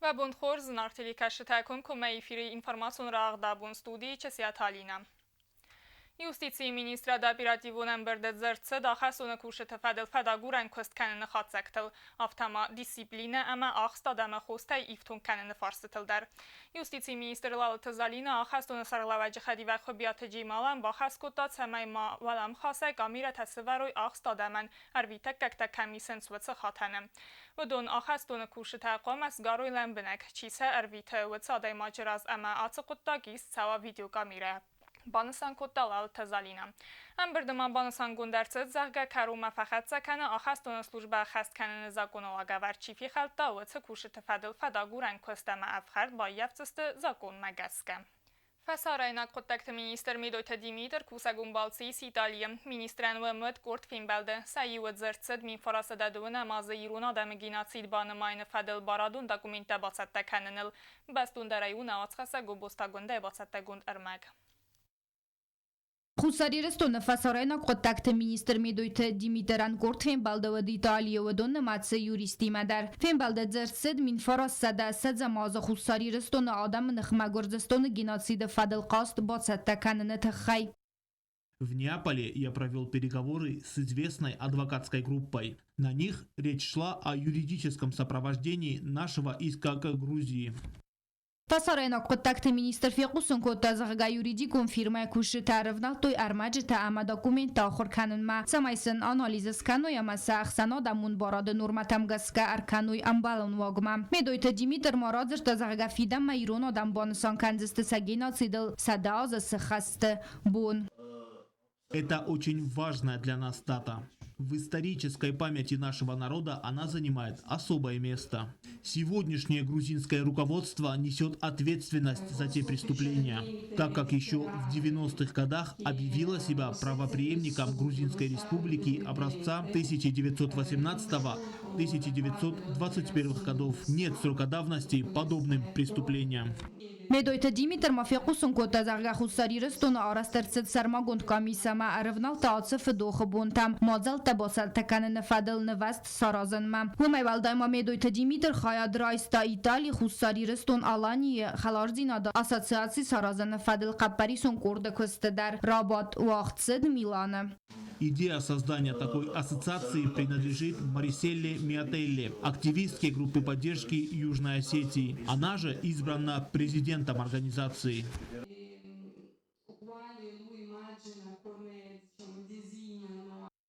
Уӕ бон хорз, зынаргъ телекӕсджытӕ, комкоммӕ эфиры информацион рӕгъ абон студийы Часиаты Алинӕ. Юстицийы министрады оперативон ӕмбырды дзырд цыд ахӕстоны кусджыты фӕдыл фӕдагурӕн куыст кӕныны хатдзӕгтыл, афтӕ ма дисциплинӕ ӕмӕ ахст адӕмы хостӕй ифтонг кӕныны фарстытыл дӕр. Юстицийы министр Лалыты Залина ахӕстоны сӕргълӕууӕджы хӕдивӕг Хуыбиаты Джеймалӕн бахӕс кодта, цӕмӕй ма уӕлӕмхасӕй камерӕтӕ сывӕрой ахст адӕмӕн, ӕрвитӕггӕгтӕ кӕм исынц, уыцы хатӕны. Уыдон ахӕстоны кусджытӕ хъуамӕ сгарой лӕмбынӕг, чи сӕ ӕрвиты, уыцы адӕймаджы раз ӕмӕ ацы хъуыддаг ист цӕуа видеокамерӕйӕ. Банысан кодта Лалыты Залинӕ. Ӕмбырды ма банысангонд ӕрцыд, зӕгъгӕ, кӕронмӕ фӕхӕццӕ кӕны ахӕстоны службӕ ӕххӕст кӕныны закъоны уагӕвӕрд чи фехӕлдта, уыцы кусджыты фӕдыл фӕдагурӕн куыст ӕмӕ ӕфхӕрд баййафдзысты закъонмӕ гӕсгӕ. Фӕсарӕйнаг хъуыддӕгты министр Медойты Димитр кусӕгон балцы ис Италийы. Министрӕн уӕмыд къорд фембӕлды. Сӕ иуы дзырд цыд 1930 азы ирон адӕмы геноцид банымайыны фӕдыл барадон документтӕ бацӕттӕ кӕныныл. Бӕстондӕрӕй у науӕдзхӕссӕг Гобозтагондӕй бацӕттӕгонд ӕрмӕг. Хуссар Ирыстоны фӕсарӕйнаг хъуыддӕгты министр Медойты Димитрӕн къорд фембӕлды уыд Италийы, уыдон нымӕцы юристимӕ дӕр. Фембӕлды дзырд цыд 1920 азы Хуссар Ирыстоны адӕмы ныхмӕ Гуырдзыстоны геноциды фӕдыл хъаст бацӕттӕ кӕныны тыххӕй. В Неаполе я провел переговоры с известной адвокатской группой. На них речь шла о юридическом сопровождении нашего иска к Грузии. Фӕсарӕйнаг хъуыддӕгты министр фехъусын кодта, зӕгъгӕ, юридикон фирмӕйы кусджытӕ ӕрӕвнӕлдтой ӕрмӕджытӕ ӕмӕ документтӕ ахуыр кӕнынмӕ, цӕмӕй сын анализ скӕной ӕмӕ сӕ ӕхсӕнадӕмон барады нормӕтӕм гӕсгӕ ӕркӕной ӕмбӕлон уагмӕ. Медойты Димитр ма радзырдта, зӕгъгӕ, фидӕнмӕ ирон адӕм банысан кӕндзысты сӕ геноцидыл 100 азы сыххӕсты бон. Это очень важная для нас дата. В исторической памяти нашего народа она занимает особое место. Сегодняшнее грузинское руководство несет ответственность за те преступления, так как еще в 90-х годах объявило себя правопреемником Грузинской республики образца 1918-1921 годов. Нет срока давности подобным преступлениям. Медойты Димитр ма фехъусын кодта, зӕгъгӕ, Хуссар Ирыстоны арӕзт ӕрцыд сӕрмагонд къамис ӕмӕ ӕрӕвнӕлдта ацы фыдохы бонтӕм мадзӕлттӕ бацӕттӕ кӕныны фӕдыл нывӕзт саразынмӕ. Уымӕй уӕлдай ма Медойты Димитр хайад райста Итали, Хуссар Ирыстон, Аланийы хӕлардзинады ассоциаци саразыны фӕдыл хъӕппӕрисон къорды куысты дӕр. Рабадт уагъд цыд Миланы. Идея создания такой ассоциации принадлежит Мариселле Миотелли, активистке группы поддержки Южной Осетии. Она же избрана президентом организации.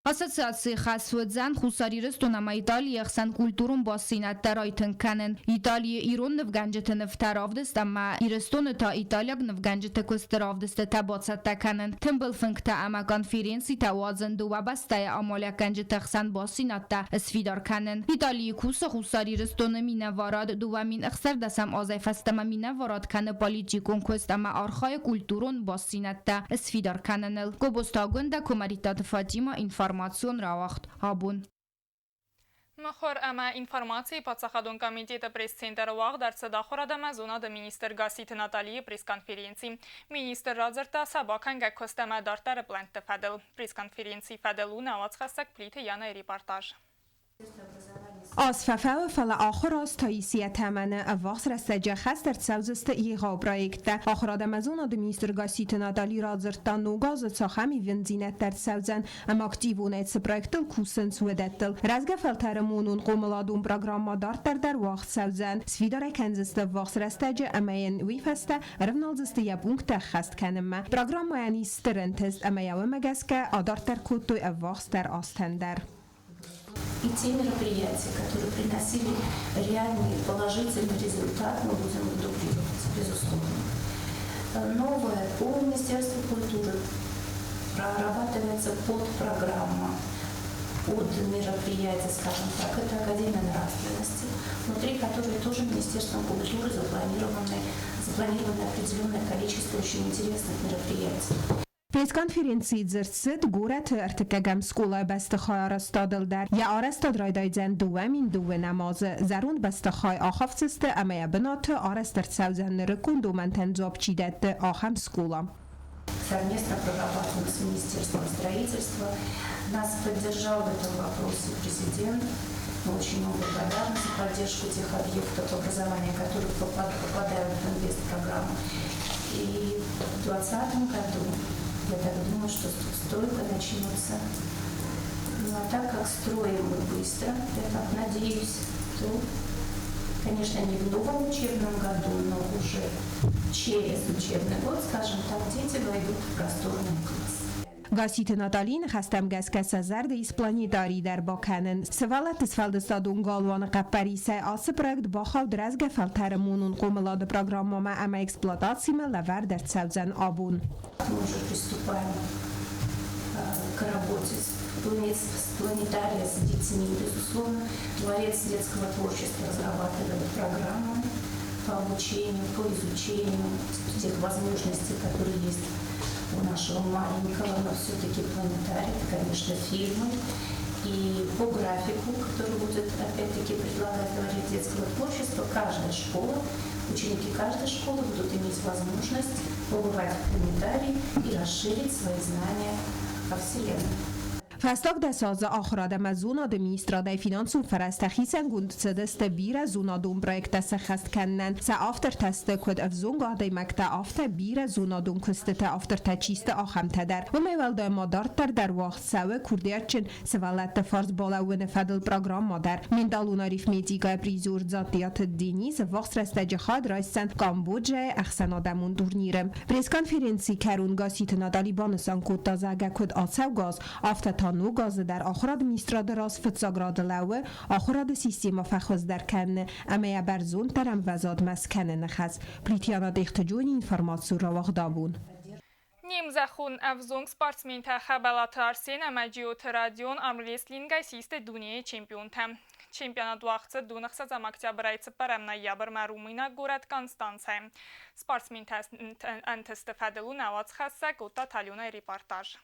Ассоциацийы хӕс уыдзӕн Хуссар Ирыстон ӕмӕ Италийы ӕхсӕн культурон бастдзинӕдтӕ райтынг кӕнын, Италийы ирон нывгӕнджыты нывтӕ равдыст ӕмӕ Ирыстоны та италиаг нывгӕнджыты куысты равдыстытӕ бацӕттӕ кӕнын, тымбыл фынгтӕ ӕмӕ конференцитӕ уадзын дыууӕ бӕстӕйы амалиуӕггӕнджыты хсӕн бастдзинӕдтӕ сфидар кӕнын. Италийы кусы Хуссар Ирыстоны минӕварад 2016 азӕй фӕстӕмӕ минӕварад кӕны политикон куыст ӕмӕ архайы культурон бастдзинӕдтӕ сфидар кӕныныл. Гобозты Агуындӕ, Куымӕридтаты Фатимӕ, информацион рауагъд абон. Мыхуыр ӕмӕ информацийы паддзахадон комитеты пресс-центры уагъд ӕрцыд ахуырад ӕмӕ зонады министр Гасситы Наталийы пресс-конференци. Министр радзырдта сӕ бакӕнгӕ куыст ӕмӕ дарддӕры плӕнтты фӕдыл. Пресс-конференцийы фӕдыл у нӕ уацхӕссӕг Плиты Янайы репортаж. Аз фӕфӕуы, фӕлӕ ахуыр аз та ис йӕ тӕмӕны. Ӕввахс рӕстӕджы ӕххӕст ӕрцӕудзысты егъау проекттӕ. Ахуырад ӕмӕ зонады министр Гасситы Натали радзырдта, ног азы цахӕм ивындзинӕдтӕ ӕрцӕудзӕн ӕмӕ активонӕй цы проекттыл кусынц, уыдӕттыл. Рӕзгӕ фӕлтӕры монон хъомыладон программӕ дарддӕр дӕр уагъд цӕудзӕн. Сфидар ӕй кӕндзысты ӕввахс рӕстӕджы ӕмӕ йын уый фӕстӕ ӕрывналдзысты йӕ пункттӕ ӕххӕст кӕнынмӕ. Программӕйӕн ис стыр ӕнтыст ӕмӕ йӕ уымӕ гӕсгӕ адарддӕр кодтой ӕввахсдӕр азтӕн дӕр. И те мероприятия, которые приносили реальный положительный результат, мы будем их дублировать, безусловно. Новое по Министерству культуры прорабатывается подпрограмма под мероприятие, скажем так, это Академия нравственности, внутри которой тоже Министерством культуры запланировано определенное количество очень интересных мероприятий. Пресс-конференцийы дзырд цыд горӕты ӕртыккӕгӕм скъолайы бӕстыхайы арӕзтадыл дӕр. Йӕ арӕзтад райдайдзӕн 2009 азы. Зӕронд бӕстыхай ахафдзысты ӕмӕ йӕ бынаты арӕзт ӕрцӕудзӕн нырыккон домӕнтӕн дзуапп чи дӕтты, ахӕм скъола. Совместно прорабатываем с Министерством строительства. Нас поддержал в этом вопросе президент. Мы очень ему благодарны за поддержку тех объектов образования, которые попадают в инвестпрограмму. И в 2020 году, я так думаю, что стройка начнется. Ну а так как строим мы быстро, я так надеюсь, то, конечно, не в новом учебном году, но уже через учебный год, скажем так, дети войдут в просторный класс. Гасситы Наталийы ныхӕстӕм гӕсгӕ сӕ зӕрды ис планетарий дӕр бакӕнын. Сывӕллӕтты сфӕлдыстадон галуаны хъӕппӕрисӕй ацы проект бахауд рӕзгӕ фӕлтӕры монон хъомылады программӕмӕ ӕмӕ эксплуатацимӕ лӕвӕрд ӕрцӕудзӕн абон. Мы уже приступаем к работе с планетария с детьми. Безусловно, Дворец детского творчества разрабатывает программу по обучению, по изучению тех возможностей, которые есть у нашего маленького, но все-таки планетария, это, конечно, фильмы. И по графику, который будет опять-таки предлагать Дворец детского творчества, каждая школа, ученики каждой школы будут иметь возможность побывать в планетарии и расширить свои знания о Вселенной. Фӕстаг 10 азы Ахуырад ӕмӕ зонады министрадӕй финансон фӕрӕзтӕ хицӕнгонд цыдысты бирӕ зонадон проекттӕ сӕххӕст кӕнынӕн. Сӕ автортӕ сты куыд ӕвзонг адӕймӕгтӕ, афтӕ бирӕ зонадон куыстыты автортӕ чи сты, ахӕмтӕ дӕр. Уымӕй уӕлдай ма дарддӕр дӕр уагъд цӕуы курдиатджын сывӕллӕтты фарс балӕууыны фӕдыл программӕ дӕр. Менталон арифметикӕйы призер Дзаттиаты Денис ӕввахс рӕстӕджы хайад райсдзӕн Камбоджӕйы ӕхсӕнадӕмон турниры. Пресс-конференцийы кӕрон Гасситы Натали банысан кодта, зӕгъгӕ, куыд ацӕугӕ аз, афтӕ та ног азы дӕр Ахуырады министрады раз фыццаг рады лӕууы ахуырады системӕ фӕхуыздӕр кӕныны ӕмӕ йӕ бӕрзонддӕр ӕмвӕзадмӕ скӕныны хӕс. Плитиана Дехты Джони информацийы рауагъдабон. Не мзӕххон ӕвзонг спортсментӕ Хӕбӕлаты Арсен ӕмӕ Джиоты Радион армрестлингӕй систы дунейы чемпионтӕ. Чемпионат уагъд цыд 16 октябрӕй 4 ноябрмӕ румынаг горӕт Констанцӕйы. Спортсментӕ ӕнтысты фӕдыл у нӕ уацхӕссӕг Отта Талионайы репортаж.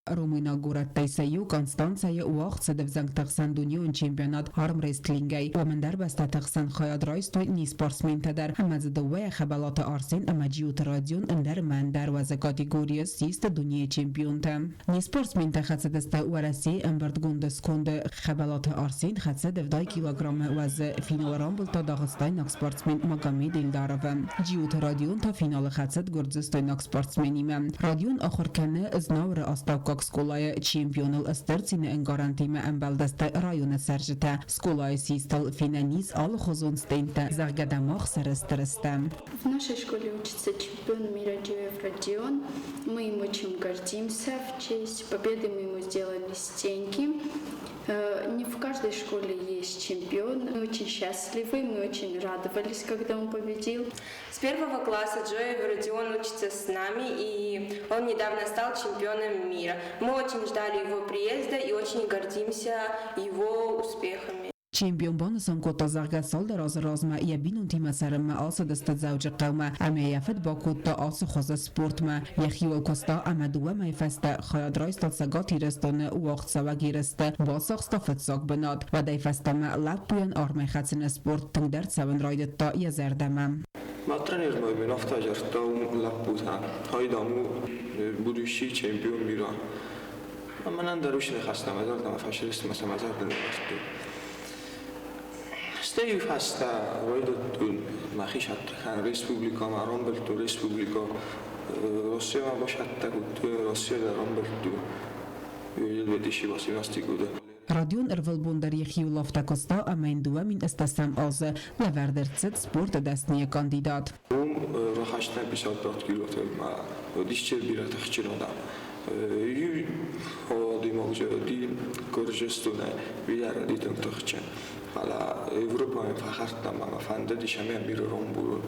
Румынаг горӕттӕй сӕ иу Констанцӕйы уагъд цыд ӕвзӕнгты хсӕн дунеон чемпионат армрестлингӕй. Уым ӕндӕр бӕстӕты хсӕн хайад райстой не спортсментӕ дӕр ӕмӕ дзы дыууӕйӕ Хӕбӕлаты Арсен ӕмӕ Джиоты Родион ӕндӕр ӕмӕ ӕндӕр уӕзы категорийы систы дунейы чемпионтӕ. Не спортсментӕ хӕцыдысты Уӕрӕсейы ӕмбырдгонды сконды. Хӕбӕлаты Арсен хӕцыд 70 килограммы уӕзы, финалы рамбылдта дагъыстайнаг спортсмен Магомед Эльдаровы. Джиоты Родион та финалы хӕцыд гуырдзыстойнаг спортсменимӕ. Родион ахуыр кӕны Знауыры астӕуккаг скъолайы. Чемпионыл стыр цины ӕнкъарӕнтимӕ ӕмбӕлдысты районы цӕрджытӕ. Скъолайы систыл фенӕн ис алыхуызон стендтӕ, зӕгъгӕ дӕ мах сӕрыстыр стӕм. В нашей школе учится чемпион мира Джиоев Родион. Мы им очень гордимся. В честь победы мы ему сделали стенки. Не в каждой школе есть чемпион. Мы очень счастливы, мы очень радовались, когда он победил. С первого класса Джиоев Родион учится с нами, и он недавно стал чемпионом мира. Мы очень ждали его приезда и очень гордимся его успехами. Чемпион банысан кодта, зӕгъгӕ, цалдӕр азы размӕ йӕ бинонтимӕ цӕрынмӕ ацыдысты Дзӕуджыхъӕумӕ ӕмӕ йӕ фыд бакодта ацы хуызы спортмӕ. Йӕхиуыл куыста ӕмӕ дыууӕ мӕйы фӕстӕ хайад райста Цӕгат Ирыстоны уагъдцӕуӕг ерысты, бацахста фыццаг бынат. Уӕдӕй фӕстӕмӕ лӕппуйӕн армӕй хӕцыны спорт тынгдӕр цӕуын райдыдта йӕ зӕрдӕмӕ. Мӕ тренер мӕ мин афтӕ зӕрдта лӕппутӕн, Айдам у будущий чемпион мира. Мӕнӕн дӕр уыцы ныхӕстӕ мӕ зӕрдӕмӕ фӕцыдысты ӕмӕ сӕ мӕ зӕрдыл ӕвӕрдтон. Стӕй фӕстӕ райдыдтон мӕхи сӕттӕ кӕнын республикӕмӕ, рамбылдтон республикӕ, Россиямӕ басӕттӕ кодтон, Россия дӕр рамбылдтон 2018 годы. Родион ӕрвылбон дӕр йӕхиуыл афтӕ куыста ӕмӕ йын 2008 азы лӕвӕрд ӕрцыд спорты дӕсныйы кандидат. Уым рахастам 55 килотӕй ма уыдис бирӕ тыхджын адӕм. Иу адӕймаг уыди Гуырдзыстонӕй бирӕ тынг тыхджын. Фӕлӕ Европӕмӕ фӕхӕрдтам ӕмӕ фӕндыдис ӕмӕ бирӕ рамбулын.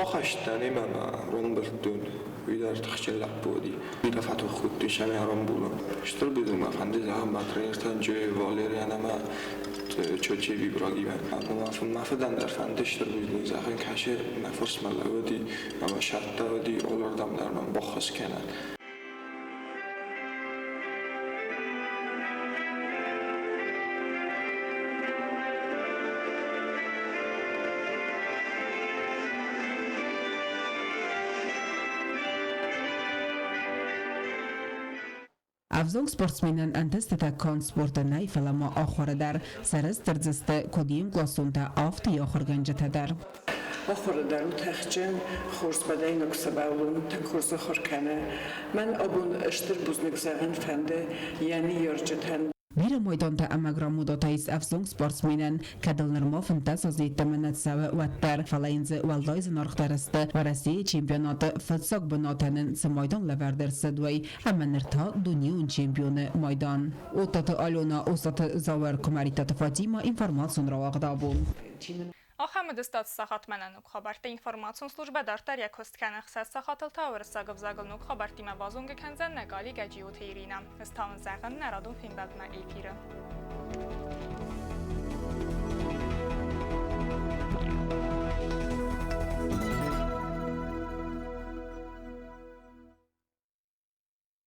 Ахастан ӕмӕ мӕ рамбылдтон. Уый дӕр тыхджын лӕппу уыди. Бирӕ фӕтох кодтой сӕмӕ рамбулын. Стыр бузныг мӕ фӕнды зӕгъын мӕ тренертӕн Джоев Валериан ӕмӕ Чочев Ибрагимӕн. Мӕ фыдӕн дӕр фӕнды стыр бузныг зӕгъын, кӕсы мӕ фарсмӕ лӕууыди ӕмӕ сӕрдта уыди, алырдӕм дӕр мӕм баххуыс кӕнӕд. Ӕвзонг спортсменӕн ӕнтыстытӕ канд спорты нӕй, фӕлӕ ма ахуыры дӕр. Сӕрыстыр дзы сты куыд йе мкъласонтӕ, афтӕ йӕ ахуыргӕнджытӕ дӕр. Ахуыры дӕр у тыхджын, хорз бадӕйнаг сывӕллон, тынг хорз ахуыр кӕны. Мӕн абон стыр бузныг зӕгъын фӕнды йӕ ныййарджытӕн. Бирӕ майдантӕ ӕмӕ грамотатӕ ис ӕвзонг спортсменӕн, кӕд ыл нырма 15 азы йеддӕмӕ нӕ цӕуы, уӕддӕр. Фӕлӕ йын дзы уӕлдай зынаргъдӕр сты, Уӕрӕсейы чемпионаты фыццаг бынатӕн ын цы майдан лӕвӕрд ӕрцыд, уый, ӕмӕ ныр та дунеон чемпионы майдан. Оттаты Алена, Осаты Зауыр, Куымӕридтаты Фатимӕ, информацион рауагъд абон. Ахӕм уыдыстат сахатмӕ нӕ ног хабӕртты информацион службӕ дарддӕр йӕ куыст кӕны. 6 сахатыл та уырыссаг ӕвзагыл ног хабӕрттимӕ базонгӕ кӕндзӕн нӕ галигӕ Джиоты Иринӕ. Ӕз та уын зӕгъын нӕ радон фембӕлдмӕ эфиры.